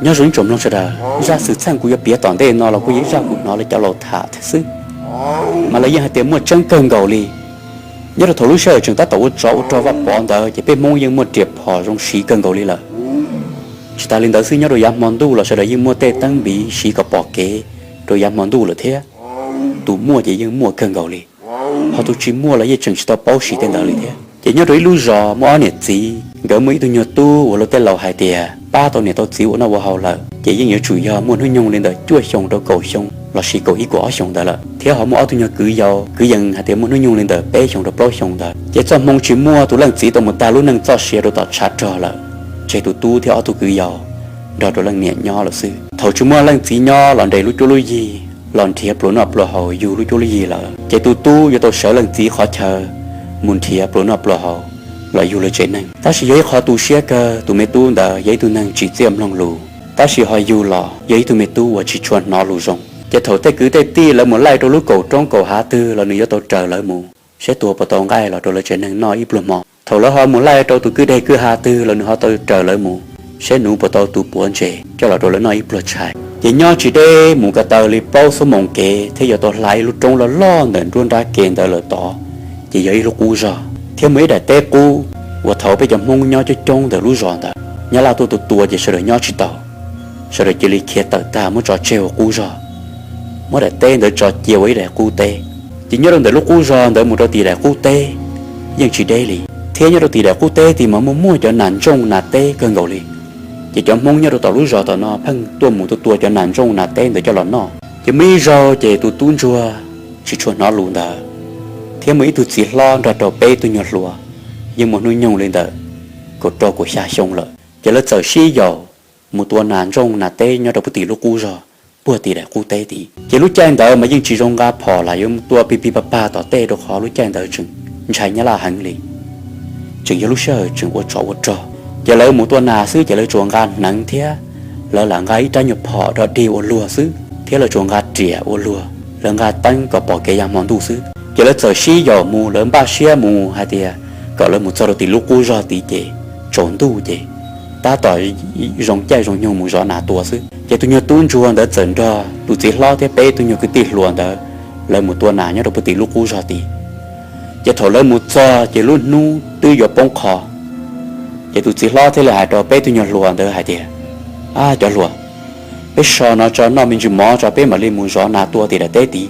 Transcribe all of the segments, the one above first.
Nyob zoo ib tsoom mloog sawv daws, zaj xwm txheej kuv yuav piav tom ntej no los kuj yog ib zaj kuv hnov lawv cov laus tham thiab xwb, mas lawv yeej hais tias muaj tseeb kawg nkaus li. Nyob rau thaum lub sij hawm tseem tab tom ua tsov ua rog Vaj Pov ntawd ces peb Hmoob yeej muaj riam phom zoo siv kawg nkaus li lawm. Tsis tas li ntawd xwb, nyob rau yav hmo ntuj los sawv daws yeej muaj tej teeb npiv siv kom pom kev rau yav hmo ntuj lawm thiab. Tus muaj ces yeej muaj kawg nkaus li, ho tus tsis muaj los yeej tseem tsis tau paub siv tej ntawd li thiab. Ces nyob rau ib lub zos muaj ob niam txiv, nkawd muaj ib tug nyuag tub uas luag tej laus hais tias pab tau niam tau txiv ua noj ua haus lawm ces yeej yuav tsum yog muaj hnub nyoog li ntawm cuaj xyoo rau kaum xyoo lossis kaum ib kaum ob xyoos ntawd lawm, thiab ho muaj ob tug nyuag kwv yau, kwv yees hais tias muaj hnub nyoog li ntawm peb xyoos rau plaub xyoos ntawd. Ces txoj hmoo tsis muaj, tus leej txiv tau mus tag lub neej txoj sia rau tom tshav rog lawm, tseg tus tub thiab ob tug kwv yau nrog rau leej niam nyob lawm xwb. Thaum tsis muaj leej txiv nyob los nres lub cuab lub yig, los nrhiav pluas noj pluas haus yug lub cuab lub yig lawm, ces tus tub yuav tau sawv leej txiv qhov chaw mus nrhiav pluas noj pluas haus los yug lawv tsev neeg. Tab sis yog ib qho tu siab kawg, tus me tub ntawd yog ib tug neeg tsis txiaj mloog lus, tab sis ho yug los yog ib tug me tub uas tsis tshua hnov lus zoo. Ces thaum tej kwv tej tij lawv mus laij rau lub kaum roob kaum hav twg los nws yuav tau raws lawv mus saib tua puas tau nqaij los rau lawv tsev neeg noj ib pluag hmo. Thaum lawv ho mus laij rau tus kwj deg kwj ha twg los nws ho tau raws lawv mus saib nuv puas tau tus puav ntses coj los rau lawv noj ib pluag tshais. Ces nyob tsis deb mus ko taw li plaub xuab moos kev thiab yuav tau hla ib lub roob loj loj ntawm nruab nrab ke ntawd lawm tod, ces yog ib lub qub zog thiab muaj ib daim teb qub uas thaum peb cov Hmoob nyob coob coob ntawm lub zos ntawd, Nyab Laj tuaj tua tua ces sawv daws nyob tsis tau. Sawv daws cia li khiav tawm tag muab tso tseg ua qub zog, muab daim teb ntawd tso cia ua ib daim qub teb. Ces nyob rau ntawm lub qub zog ntawd mus rau tim daim qub teb yeej tsis deb li, thiab nyob rau tim daim qub teb tid mas muaj muaj cov nas ntsooj nas teb kawg nkaus li. Ces cov Hmoob nyob rau tom lub zos tom no pheej tuaj mus tua tua cov nas ntsooj nas teb ntawd coj los noj. Ces muaj ib zaug ces tus tub ntsuag tsis tshua hnov lus ntawd thiab muaj ib tug txiv hlob nrog rau peb tug nyuag hluas yeej muaj hnub nyoog li ntawm kaum rau kaum xya xyoo lawm, ces lawv txawm sib yaum mus tua nas ntsooj nas teb nyob rau puag tim lub qub zog puag tim daim qub teb tid. Ces lub caij ntawd mas yeej tsis zoo nqa phom los yuav mus tua pig pig pag pag tom tej rau qhov lub caij ntawd tseem ntshai Nyab Laj heev li, tseem yog lub sij hawm tseem ua tsov ua rog. Ces lawv mus tua nas xwb ces lawv tsuas nqa hneev thiab lawv lam nqa ib rab nyuag phom rog dig ua luag xwb thiab lawv tsuas nqa riam ua luag, lawv nqa teeb kom pom kev ya hmo ntuj xwb. Ces lawv txawm sib yaum mus, lawv npaj siab mus hais tias kom lawv mus txog rau tim lub qub zog tid ces tsaus ntuj ces tab tom zoo caij zoo nyoog mus zov nas tua xwb. Ces tus nyuag tub ntsuag ntawd txawm nrog tus txiv hlob thiab peb tug nyuag kwv tij hluas ntawd lawv mus tua nas nyob rau puag tim lub qub zog tid. Ces thaum lawv mus txog ces lub hnub twb yuav poob qho. Ces tus txiv hlob thiaj li hais rau peb tug nyuag hluas ntawd hais tias, A cov hluas, peb so no tso noj me ntsis mov tso peb mam li mus zov nas tua tim daim teb tid.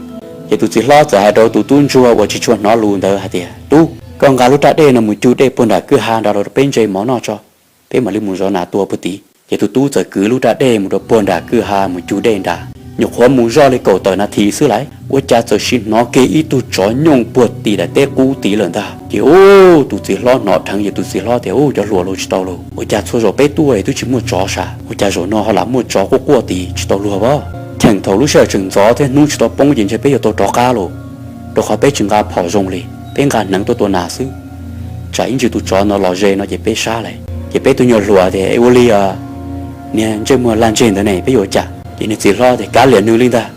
Ces tus txiv hlob txawm hais rau tus tub ntsuag uas tsis tshua hnov lus ntawd hais tias, Tub, koj nqa lub raj dej no mus cug dej puag nram kwj ha nrad los rau peb ntse mov noj tso, peb mam li mus zov nas tua puag tid. Ces tus tub txawm kwv lub raj dej mus rau puag nram kwj ha mus cug dej nrad. Nyuam qhuav mus zoj li kaum tawm nas this xwb lais, ua cas txawm sim hnov kiag ib tug tsov nyooj puag tim daim teb qub tid lawm ntag. Ces ub, tus txiv hlob hnov dheev ces tus txiv hlob tias, Ub, cov hluas, los tsis tau los, ua cas txhua zaus peb tuaj twb tsis muaj tsov sav, ua cas zaum no ho lam muaj tsov quaj quaj tid, tsis tau luag as. Cheem thaum lub sij hawm tseem ntxov thiab hnub tsis tau poob ces ntshe peb yuav tau rov qab los, rau qhov peb tsis nqa phom zoo li, peb nqa hneev tuaj tua nas xwb. Tsam ib ntsis tus tsov no los ze no ces peb sab lawm. Ces peb tug nyuag hluas tias, Ua li os, niag ntsej muag lag ntseg ntawd ne, peb yuav ua cas? Ces nws txiv hlob tias, Kav liam nws li ntag.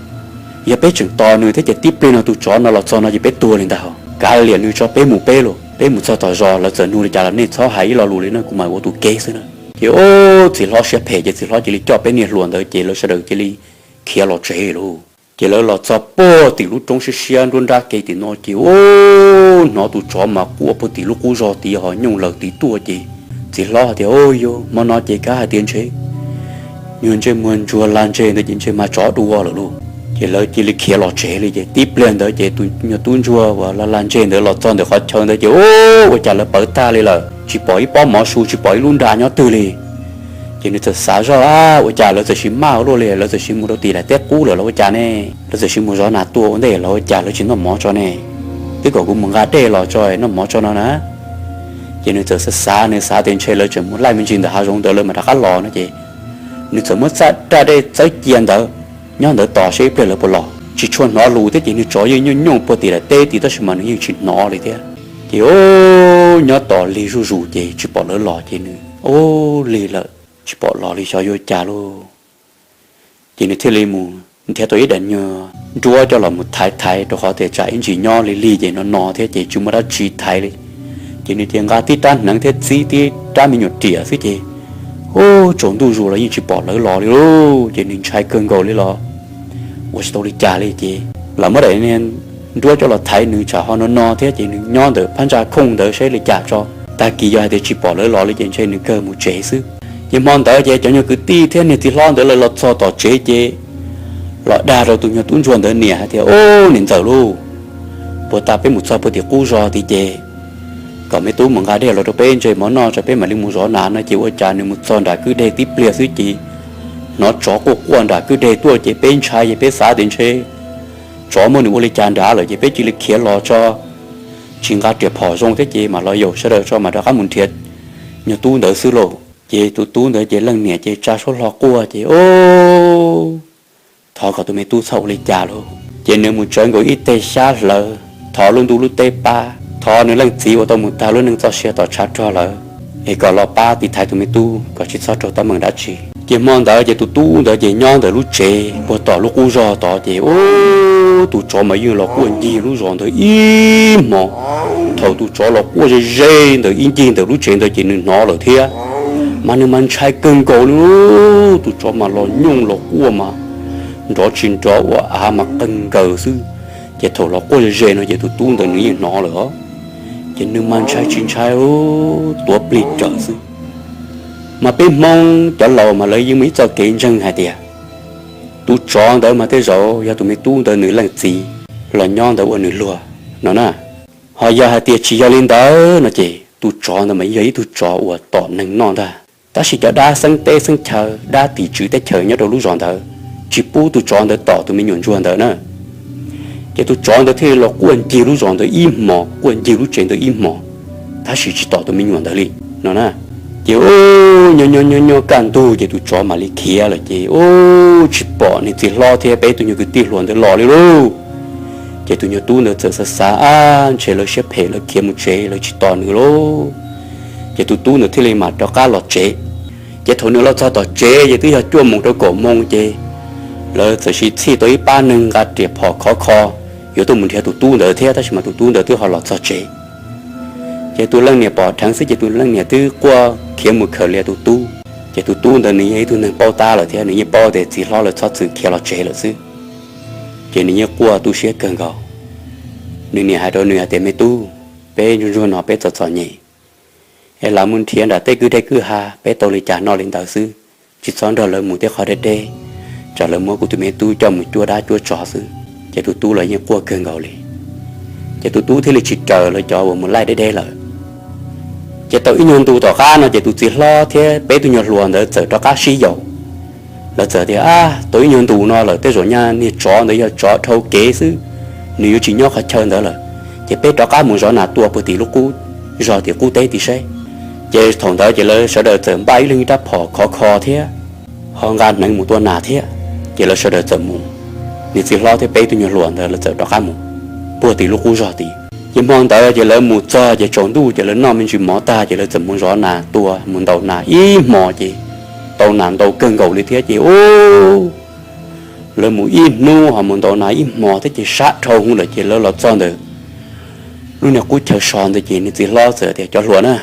Yog peb tseem tos nws thiab ces tib pliag no tus tsov no los txog no ces peb tuag li ntag. Kav liam nws tso, peb mus peb los. Peb mus txog tom zos lawv txawm nug li cas los nej txhob hais ib lo lus li no, kuv mam ua tus kev xwb na. Ces ub, txiv hlob siab phem ces txiv hlob cia li coj peb niag hluas ntawd ces lawv sawv daws cia li khiav los tsev lauj. Ces lawv los txog puag tim lub roob siab siab nruab nrab ke tim no ces ub, hnov tus tsov mas quaj puag tim lub qub zog tid ho nyooj laws tid tuaj ces txiv hlob tias, Ub, yog hmo no ces kav hais tias ntshe nyuag ntsej muag ntsuag lag ntseg ntawd ces ntshe mas tsov dua lawm lauj. Ces lawv cia li khiav los tsev li. Ces tib pliag ntawd ces tus nyuag tub ntsuag uas lag lag ntseg ntawd los txog ntawm qhov chaw ntawd ces ub, ua cas lawv pawv tag li lawm, tsis pom ib pob mov su, tsis pom ib lub nra nyob twg li. Ces nws txawm xav zoj, Ua cas lawv txawm sim maj ua luaj li, lawv txawm sim mus rau tim daim teb qub lawm los ua cas ne? Lawv txawm sim mus zov nas tua ua ntej los ua cas lawv tsis noj mov tso ne? Twb kom kuv mus nqa dej los tso noj mov tso no na. Ces nws txawm xav xav, nws xav tias ntshe lawv tseem mus laij me ntsis ntawm hav zoov ntawd lawv mam rov qab los no ces nws txawm muab raj dej txawb cia ntawd, nyob ntawd tos seb ib pliag lawv puas los. Tsis tshua hnov lus thiab ces nws tsov yeej nyooj nyooj puag tim daim teb tid tab sis mas nws yeej tsis hnov li thiab. Ces ub, nyob tos lig zuj zus ces tsis pom lawv los ces nws ub, lig lawm, tsis pom los li xyov yuav cas lauj. Ces nws thiaj li mus nrhiav tau ib daim nyuag nruab coj los mus thaiv thaiv rau qhov tias tsam ib ntsis nyob li lig ces no no thiab ces tsis muaj dab tsi thaiv li. Ces nws thiaj nqa tib rab hneev thiab txib tib rab me nyuam riam xwb ces Ub, tsaus ntuj zus los yeej tsis pom lawv los li lauj. Ces nws ntshai kawg nkaus li los ua tsis tau li cas li ces lawv muab daim nruab coj los thaiv nws tsam ho no no thiab ces nws nyob ntawm phab ntsa khooj ntawd saib li cas tso. Tag kis yog hais tias tsis pom lawv los li ces ntshe nws kawg mus tsev xwb. Ces hmo ntawd ces cov nyuag kwv tij thiab niag txiv hlob ntawd lawv los txog tom tsev ces los dag rau tus nyuag tub ntsuag ntawd niam hais tias, Ub, niam ntxawm lauj, puag ta peb mus txog puag tim qub zos tid ces kom me tub mus nqa dej los rau peb ntse mov noj tso peb mam li mus zov nas no ces ua cas nws mus txog nram kwj deg tib pliag xwb ces hnov tsov quaj quaj nram kwj deg tuaj ces peb ntshai ces peb xav tias ntshe tsov muab nws ua li cas nrad lawm ces peb cia li khiav los tso, tsis nqa riam phom zoo thiab ces mam los yaum sawv daws tso mam rov qab mus nrhiav nyuag tub ntawd xwb lauj. Ces tus tub ntawd ces leej niam ces tsa suab hlo quaj ces, Ub, thov kom tus me tub txhob ua li cas lauj. Ces nws mus tsawv nkaus ib teg xyab hlawv, thov lub ntuj lub teb pab, thov nws leej txiv uas tau mus tag lub neej txoj sia tom tshav rog lawm es kom los pab tiv thaiv tus me tub kom tsis txhob raug teeb meem dab tsi. Ces hmo ntawd ces tus tub ntawd ces nyob ntawm lub tsev puag tom lub qub zos tod ces ub, tus tsov mas yeej los quaj ncig lub zos ntawd ib hmos. Thaum tus tsov los quaj ze ze ntawm ib ncig ntawm lub tsev ntawd ces nws hnov lawm thiab, mas nws mas ntshai kawg nkaus li. Tus tsov mas los nyooj los quaj mas nrov tsis nrov ua av mas qeeg nkaws xwb. Ces thaum los quaj ze ze no ces tus tub ntawd nws yeej hnov lawm os. Ces nws mas ntshai tsis ntshai, tuav plig raws xwb. Mas peb Hmoob cov laus mas lawv yeej muaj ib txoj kev ntseeg hais tias tus tsov ntawd mas tej zaum yog tus me tub ntawd nws leej txiv los nyob ntawd ua nws luag no na. Ho yog hais tias tsis yog li ntawd no ces tus tsov ntawd mas yog ib tug tsov uas tom neeg noj ntag. Tab sis cov dab xeeb teb xeeb chaw, dab tim tswv teb chaws nyob rau lub zos ntawd tsis pub tus tsov ntawd tom tus me nyuam ntsuag ntawd na. Ces tus tsov ntawd thiaj li los quaj ncig lub zos ntawd ib hmos, quaj ncig lub tsev ntawd ib hmos, tab sis tsis tom tus me nyuam ntawd li no na. Ces ub, nyob nyob nyob nyob kaj ntug ces tus tsov mam li khiav lawm ces ub, tsis pom niag txiv hlob thiab peb tug nyuag kwv tij hluas ntawd los li lauj. Ces tus nyuag tub ntawd txawm xav xav, Ab, ntshe lawv siab phem lawv khiav mus tsev lawv tsis tos nws lauj. Ces tus tub ntawd thiaj li mam rov qab los tsev. Ces thaum nws los txog tom tsev ces twb yog cuaj moos rau kaum moos ces lawv txawm sis txhij tau ib pab neeg nqa riam phom khov kho yuav tuaj mus nrhiav tus tub ntawd thiab, tab sis mas tus tub ntawd twb ho los txog tsev. Ces tus leej niam pom dheev xwb ces tus leej niam twb quaj khiav mus khaws li tus tub. Ces tus tub ntawd nws yog ib tug neeg paub tab lawm thiab nws yeej paub tias txiv hlob lawv txhob txwm khiav los tsev lawm xwb. Ces nws yeej quaj tu siab kawg nkaus. Nws niam hais rau nws hais tias, Me tub, peb ntsuag ntsuag no peb txom txom nyem es lam mus nrhiav nram tej kwj deg kwj ha peb tau li cas noj li ntawd xwb, tsis txhob nrog lawv mus tej qhov deb deb, tsam lawv muab kuv tus me tub coj mus cuab dab cuab tsov xwb. Ces tus tub los yeej quaj kawg nkaus li. Ces tus tub thiaj li tsis raws lawv cov uas mus laij deb deb lawm. Ces tau ib nyuag ntu tom qab no ces tus txiv hlob thiab peb tug nyuag hluas ntawd txawm rov qab sib yaum. Lawv txawm tias, Ab, tau ib nyuag ntu no lawm tej zaum nyaj niag tsov ntawd yog tsov dhau kev xwb, nws yuav tsis nyob qhov chaw ntawd lawm. Ces peb rov qab mus zov nas tua puag tim lub qub zos tim qub teb tim saib. Ces thaum ntawd ces lawv sawv daws txawm npaj ib leeg ib rab phom khov kho thiab ho nqa hneev mus tua nas thiab. Ces lawv sawv daws txawm mus, niag txiv hlob thiab peb tug nyuag hluas ntawd lawv txawm rov qab mus puag tim lub qub zos tid. Ces hmo ntawd ces lawv mus txog ces tsaus ntuj ces lawv noj me ntsis mov tag ces lawv txawm mus zov nas tua mus ntaus nas ib hmos ces tau nas ntau kawg nkaus li thiab ces ub, lawv mus ib hnub ho mus ntaus nas ib hmos thiab ces sab dhau hwv lawm ces lawv los txog ntawm lub niag qub chaw so ntawd ces niag txiv hlob txawm tias, Cov hluas na,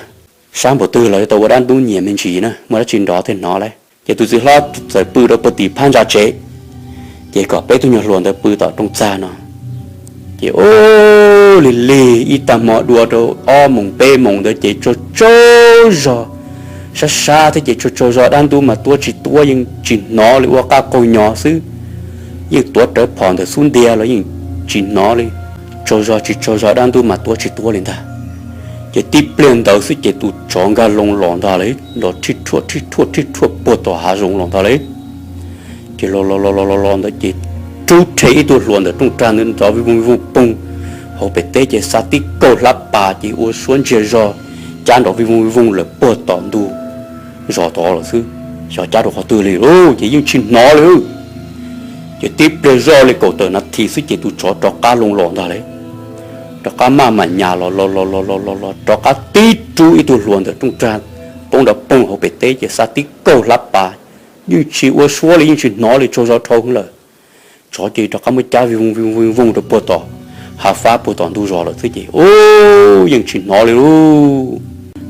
sab npaum twg los yuav tau ua dab ntub nyias me ntsis na, muaj dab tsi nrov thiaj hnov lauj. Ces tus txiv hlob txawm pw rau puag tim phab ntsa tsev, ces kom peb tug nyuag hluas ntawd pw tom rooj txag no. Ces ub, lig lig ib tag hmo dua rau ob moos peb moos ntawd ces tsaug tsaug zog, sab sab thiab ces tsaug tsaug zog dab ntub mas tua tsis tuab yeej tsis hnov li ua qaj qaug nyo xwb. Yeej tuav rawv phom ntawm xub ntiag los yeej tsis hnov li. Tsaug zog tsis tsaug zog dab ntub mas tua tsis tuab li ntag. Ces tib pliag ntawd xwb ces tus tsov nkag loo los ntag lauj, los rhij rhuaj rhij rhuaj rhij rhuaj puag tom hav zoov los ntag lauj. Ces los los los los los los ntawd ces rub rhe ib tug hluas ntawm rooj rag ntawd nrov vij vooj vij vooj poog hauv pem teb ces xa tib kaug hlab pas ces ua suab ntsiag zog cab nrov vij vooj vij vooj lawm puag tom ntug zos tod lawm xwb. Xyov cab rau qhov twg li lauj ces yeej tsis hnov li. Ces tib pliag zoj li kaum tawm nas this xwb ces tus tsov rov qab loo los ntag lauj. Rov qab maj mam nyas los los los los los los los rov qab tib rub ib tug hluas ntawm rooj rag poob nrov poog hauv pem teb ces xa tib kaug hlab pas, yeej tsis ua suab li yeej tsis hnov li tsaug zog dhau hwv lawm. Tsov ces rov qab muab cab vij vooj vij vooj vij vooj rau puag tom hav fab puag tom ntug zos lawm xwb ces ub, yeej tsis hnov li lauj.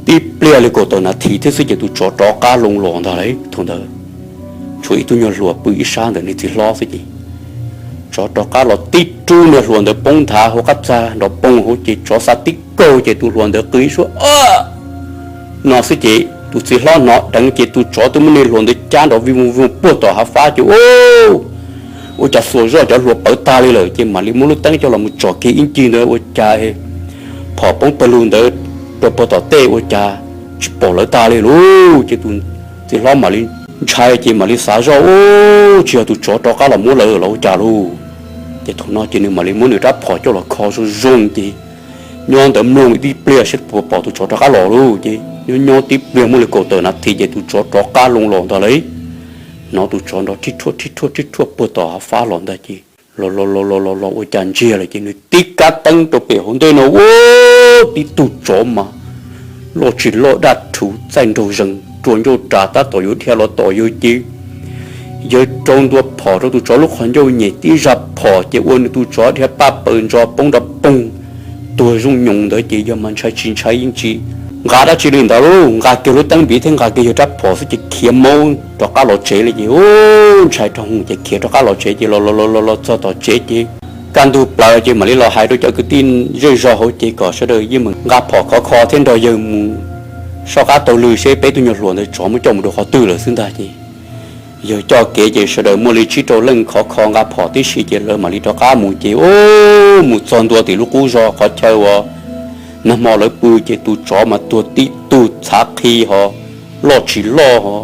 Tib pliag li kaum tawm nas this thiab xwb ces tus tsov rov qab loo los ntag lauj. Thaum ntawd tshuav ib tug nyuag hluas pw ib sab ntawm niag txiv hlob xwb ces tsov rov qab los tib rub niag hluas ntawd poob nthav hauv qab txag nrov poog hauv ces tsov xa tib kaug ces tus hluas ntawd qw ib suab no xwb ces tus txiv hlob hnov dheev ces tus tsov twb muab niag hluas ntawd cab nrov vij voog vij voog puag tom hav fab ces ua cas xuas zoj cov hluas pawv tag li lawm ces mam li muab lub teeb coj los mus tsom kiag ib ncig ntawd ua cas phom poob pawg lug ntawd rau puag tom tej ua cas tsis pom lawv tag li lauj. Ces tus txiv hlob mam li ntshai ces mam li xav zoj ua tsis yog tus tsov rov qab los muab lawv los ua cas lauj. Ces thaum no ces nws mam li muab nws rab phom coj los kho zoo zoo ces nyob ntawd mloog ib tib pliag saib puas pom tus tsov rov qab los lauj. Ces nyob nyob tib pliag muaj li kaum tawm nas this ces tus tsov rov qab loo los ntag lauj. Hnov tus tsov nrov rhib rhuaj rhib rhuaj rhib rhuaj puag tom hav fab los ntag ces los los los los los los ua cas ntsiag lawm ces nws tib kab teeb rau pem hauv ntej no ua tib tug tsov mas loj tsis loj daj rhuv txaij nraug zees rua ncauj ras tab tom yuav dhia los tom yawg ces yawg rau ntua phom rau tus tsov lub qhov ncauj nyem tib zag phom ces ua nws tus tsov dhia paj paws ntsos poob nrov poog tuag zooj nyoos ntawd ces yawg mas ntshai tsis ntshai yeej tsis nqa dab tsi li ntawd lauj, nqa kiag lub teeb npiv thiab nqa kiag yawg rab phom xwb ces khiav maub rov qab los tsev li ces ntshai rau hwv ces khiav rov qab los tsev ces los los los los txog tom tsev ces kaj ntug plaws ces mam li los hais rau cov kwv tij zej zog hauv ces kom sawv daws yeej meem nqa phom khov kho thiab nrog yawg mus soj qab taug lw seb peb tug nyuag hluas ntawd tsov muab coj mus rau qhov twg lawm xwb ntag ces yawg coj kev ces sawv daws muaj li tsib rau leej khov kho nqa phom tib si ces lawv mam li rov qab mus ces mus txog ntua tim lub qub zos qhov chaw uas nag hmo lawv pw ces tus tsov mas tuag tib tug txhav qhi ho loj tsis loj ho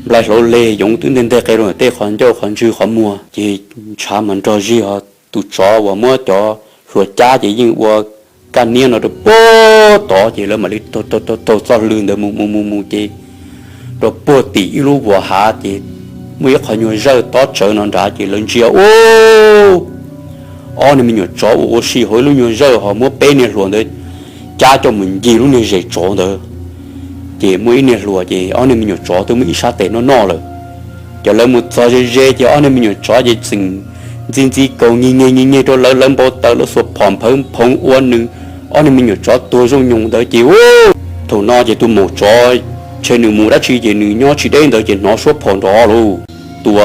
nplai hlauv leg yoov twb ntej nteg qe rau tej qhov ncauj qhov ntswg qhov muag ces ntshav mas nrog zig ho tus tsov uas muab cov hluas cab ces yeej ua kaj niab no rau puag tod ces lawv mam li taug taug txoj hlw ntawd mus mus mus mus ces rau puag tim ib lub vuas hav ces muaj ib qho nyuag zawj tob tsawv no nrad ces lawv ntsia ua ob niag me nyuam tsov ua ua si hauv ib lub nyuag zawj ho muab peb niag hluas ntawd cab coj mus ncig lub niag zes tsov ntawd. Ces muaj ib niag hluas ces ob niag me nyuam tsov twb muab ib sab tes noj noj lawm. Ces lawv mus txog ze ze ces ob niag me nyuam tsov ces txeem ntxi ntxi kaus nyig nyeg nyig nyeg rau lawv, lawv npau taws lawv xuas phom nphawv phoov ua nws ob niag me nyuam tsov tuag zooj nyoos ntawd ces thaum no ces tus maum tsov ntshe nws mus dab tsi ces nws nyob tsis deb ntawd ces hnov suab phom nrov lauj. Tus,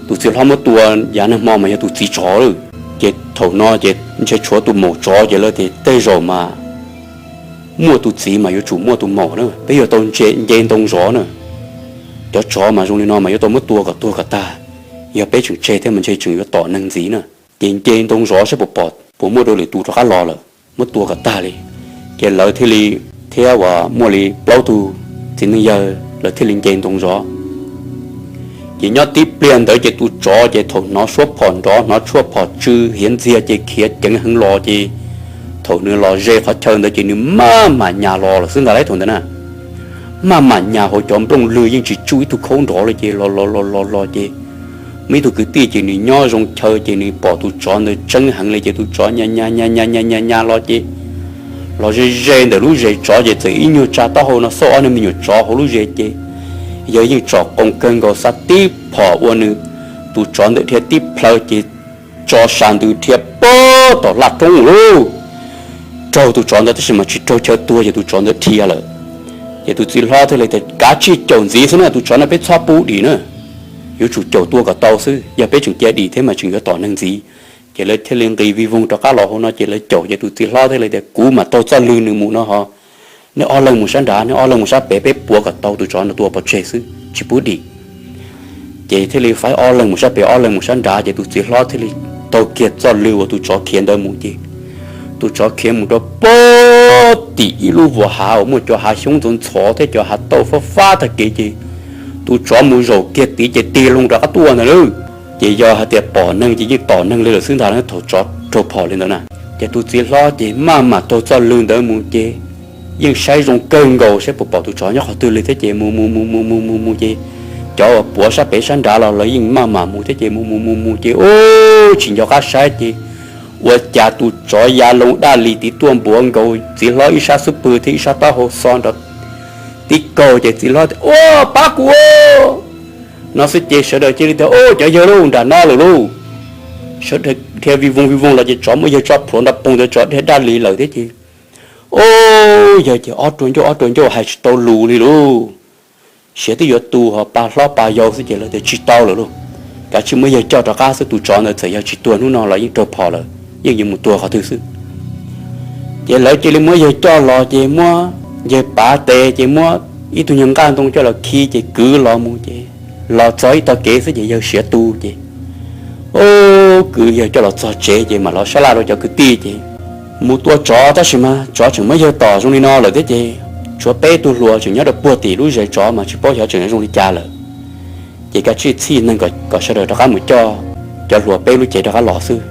tus txiv hlob muab tua yav nag hmo mas yog tus txiv tsov lawm. Ces thaum no ces ntshe tshuav tus maum tsov ces lawv tias tej zaum mas muaj tus txiv mas yuav tsum muaj tus maum na, peb yuav tau nce ntoo zov na. Cov tsov mas zoo li no mas yuav tau muab tua kom tuag kom tag, yog peb tseem tseg thiab mas ntshe tseem yuav tom neeg ntxiv na. Ces nce ntoo zov saib puas pom puas muaj dua lwm tus rov qab los lawm, muab tua kom tag li. Ces lawv thiaj li, thiab uas muaj li plaub tug txiv neej yawg lawv thiaj li nce ntoo zov. Ces nyob tib pliag ntawd ces tus tsov ces thaum hnov suab phom nrov hnov tshuaj phom tsw hiav ntxiag ces khiav ceev heev los ces thaum nws los ze qhov chaw ntawd ces nws maj mam nyas los lawm xwb ntag lauj thaum ntawd na. Maj mam nyas hauv cov nplooj lwg yeej tsis tsuj ib tug khaub nrov li ces los los los los los ces muaj ib tug kwv tij ces nws nyob zoo chaw ces nws pom tus tsov ntawd tseeb heev li ces tus tsov nyas nyas nyas nyas nyas nyas los ces los ze ze ntawm lub zes tsov ces txawm ib nyuag tsa taub hau no xauj ob niag me nyuam tsov hauv lub zes ces yawg yeej tsom qoos kawg nkaus xa tib phom ua nws tus tsov ntawd dhia tib plhaw ces tso sa ntws dhia puag tom laj roob lauj. Raug tus tsov ntawd tab sis mas tsis raug chaw tuag ces tus tsov ntawd dhia lawm. Ces tus txiv hlob thiaj li tias kav tsij caum ntxiv xwb na, tus tsov no peb txhob pub dim na, yuav tsum caum tua kom tau xwb, yog peb tseem cia dim thiab mas tseem yuav tom neeg ntxiv. Ces lawv thiaj li nqis vij voog rov qab los hauv no ces lawv caum ces tus txiv hlob thiaj li tias kuv mam taug txoj lwg nws mus no ho, nej ob leeg mus sab nrad, nej ob leeg mus sab pem, peb puav kom tau tus tsov no tua pov tseg xwb tsis pub dim. Ces thiaj li faib ob leeg mus sab pem ob leeg mus sab nrad ces tus txiv hlob thiaj li taug kiag txoj lwg uas tus tsov khiav ntawd mus ces tus tsov khiav mus rau puag tim ib lub vuas hav uas muaj cov hav xyoob ntxhov ntxhov thiab cov hav tauj fab fab tag kev ces tus tsov mus zaum kiag tid ces tig loo rov qab tuaj ntag lauj. Ces yog hais tias pom neeg ces yeej tom neeg li lawm xwb ntag thaum tsov raug phom li ntawd na. Ces tus txiv hlob ces maj mam taug txoj lwg ntawd mus ces yeej saib zoo kawg nkaus saib puas pom tus tsov nyob qhov twg li thiab ces mus mus mus mus mus mus mus ces cov uas puav sab pem sab nrad los lawv yeej maj mam mus thiab ces mus mus mus mus ces ub tsis nco qab saib ces ua cas tus tsov ya loo daj li tid tuaj npuav nkaus txiv hlob ib sab xub pwg thiab ib sab taub hau xo nrov tib kaug ces txiv hlob tias ua pab kuv no xwb ces sawv daws cia li tias ub cov yawg lauj, nram no lawm lauj. Sawv daws dhia vij voog vij voog los ces tsov muab yawg tso plhuav nrov poog ntawd tsov dhia daj li lawm thiab ces Ub, yawg ces ob rua ncauj ob rua ncauj hais tsis tau lus li lauj. Siav twb yuav tu ho pa hlob pa yau xwb ces lawv tias tsis tau lawm lauj, kav tsij muab yawg coj rov qab xwb, tus tsov ntawd txawm yog tsis tuag hnub no los yeej raug phom lawm, yeej yuav mus tuag qhov twg xwb. Ces lawv cia li muab yawg coj los ces muab yawg pav tes ces muab ib tug nyuag nqaj ntoo coj los khi ces kwv los mus ces los txog ib tog kev xwb ces yawg siav tu ces, ub, kwv yawg coj los txog tsev ces mam los sab laj rau cov kwv tij ces mus tua tsov tab sis mas tsov tseem muab yawg tom zoo li no lawm thiab ces tshuav peb tug hluas tseem nyob rau puag tim lub zes tsov mas tsis paub xyov tseem zoo li cas lawm. Ces kav tsij txhij neeg kom sawv daws rov qab mus coj cov hluas peb lub cev rov qab los xwb.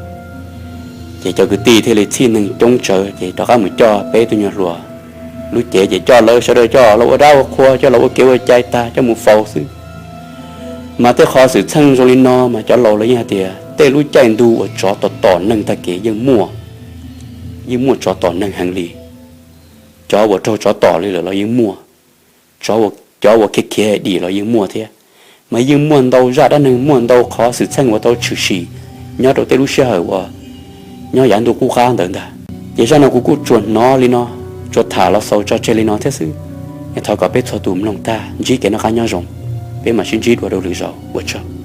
Ces cov kwv tij thiaj li txhij neeg coob tsawv ces rov qab mus coj peb tug nyuag hluas lub cev ces coj lawv sawv daws coj los ua dab ua qhua, coj los ua kev ua cai tag coj mus faus xwb. Mas tej qhov xwm txheej zoo li no mas cov laus lawv yeej hais tias tej lub caij ntu uas tsov tom tom neeg tag kev yeej muaj, yeej muaj tsov tom neeg heev li. Cov uas raug tsov tom li lawm los yeej muaj, cov uas khiav khiav dim los yeej muaj thiab. Mas yeej muaj ntau zaj dab neeg, muaj ntau qhov xwm txheej uas tau tshwm sim nyob rau tej lub sij hawm uas nyob yav ntuj qub qab ntawd ntag. Ces zaj no kuv kuj tsuas hnov li no, tsuas tham los xaus tso tseg li no thiab xwb. Thov kom peb txhua tus mloog tag ntsib kev noj qab nyob zoo, peb mam sib ntsib dua rau lwm zaus, ua tsaug.